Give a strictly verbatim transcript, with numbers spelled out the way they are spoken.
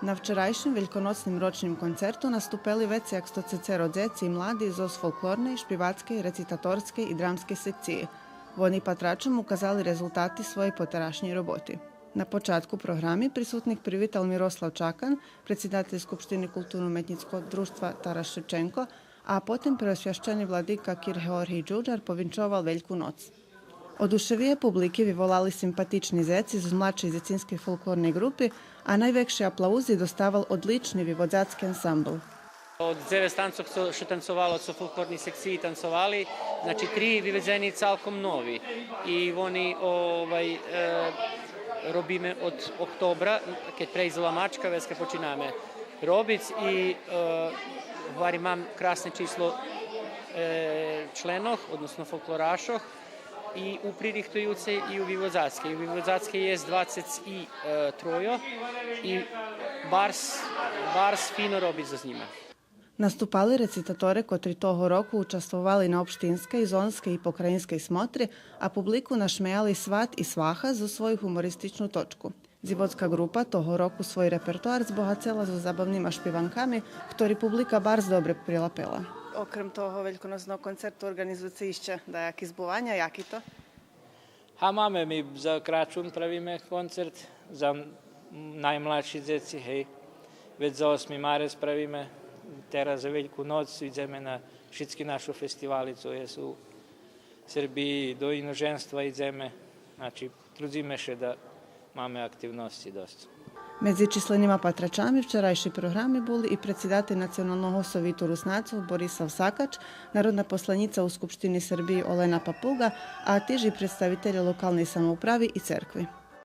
На вчерайшим вельконоцним рочним концерту наступели вецей як сто цецеро дзеци и млади зоз фолклорней, шпивацкей, рецитаторскей и драмскей секциї. Вони патрачом указали резултати своєй потерашнєй роботи. На початку програми присутних привитал Мирослав Чакан, предсидатель Скупштини Културно-уметнїцкого дружтва Тарас Шевченко, а потим преосвящени владика кир Георгий Джуджар повинчовал Вельку ноц. Одушевиє публики виволали симпатични зеци з младшей дзецинскей фолклорней ґрупи, а найвекши аплаузи доставал одлични виводзацки ансамбл. Од дзевец танцох цо, што танцовало, цо фолклорни секциї танцовали, значи, три виведзени цалком нови. И вони, овай, е, робиме од октобра, кед прейдзе ламачка, вецка починаме робиц и, е, гварим, мам красне число, е, членох, односно фолклорашох, и у пририхтуюцей и у виводзацкей. У виводзацкей єст двацец и, е, тройо и барз, барз фино робиц зоз нїма. Наступали рецитаторе котри того року участвовали на општинскей, зонскей и покраїнскей смотри, а публику нашмеяли сват и сваха зоз свою гумористичну точку. Дзивоцка ґрупа того року свой репертоар збогацела зоз забавнима шпиванками, хтори публика барз добре прилапела. Окрем того вельконоцного концерту орґанизуєце ище даяки збуваня, яки то? Га, маме, ми за Крачун правиме концерт, за наймладши дзеци, гей. Вец за осми марец правиме, тераз за Вельку ноц идземе на шицки нашо фестивали, цо єст у Сербиї, до иножемства идземе. Значи, трудзиме ше да маме активносци досц. Медзи численима патрачами вчерайшей програми були и предсидатель Националного совиту Руснацох Борислав Сакач, народна посланїца у Скупштини Сербиї Олена Папуґа, а тиж и представителє локалней самоуправи и церкви.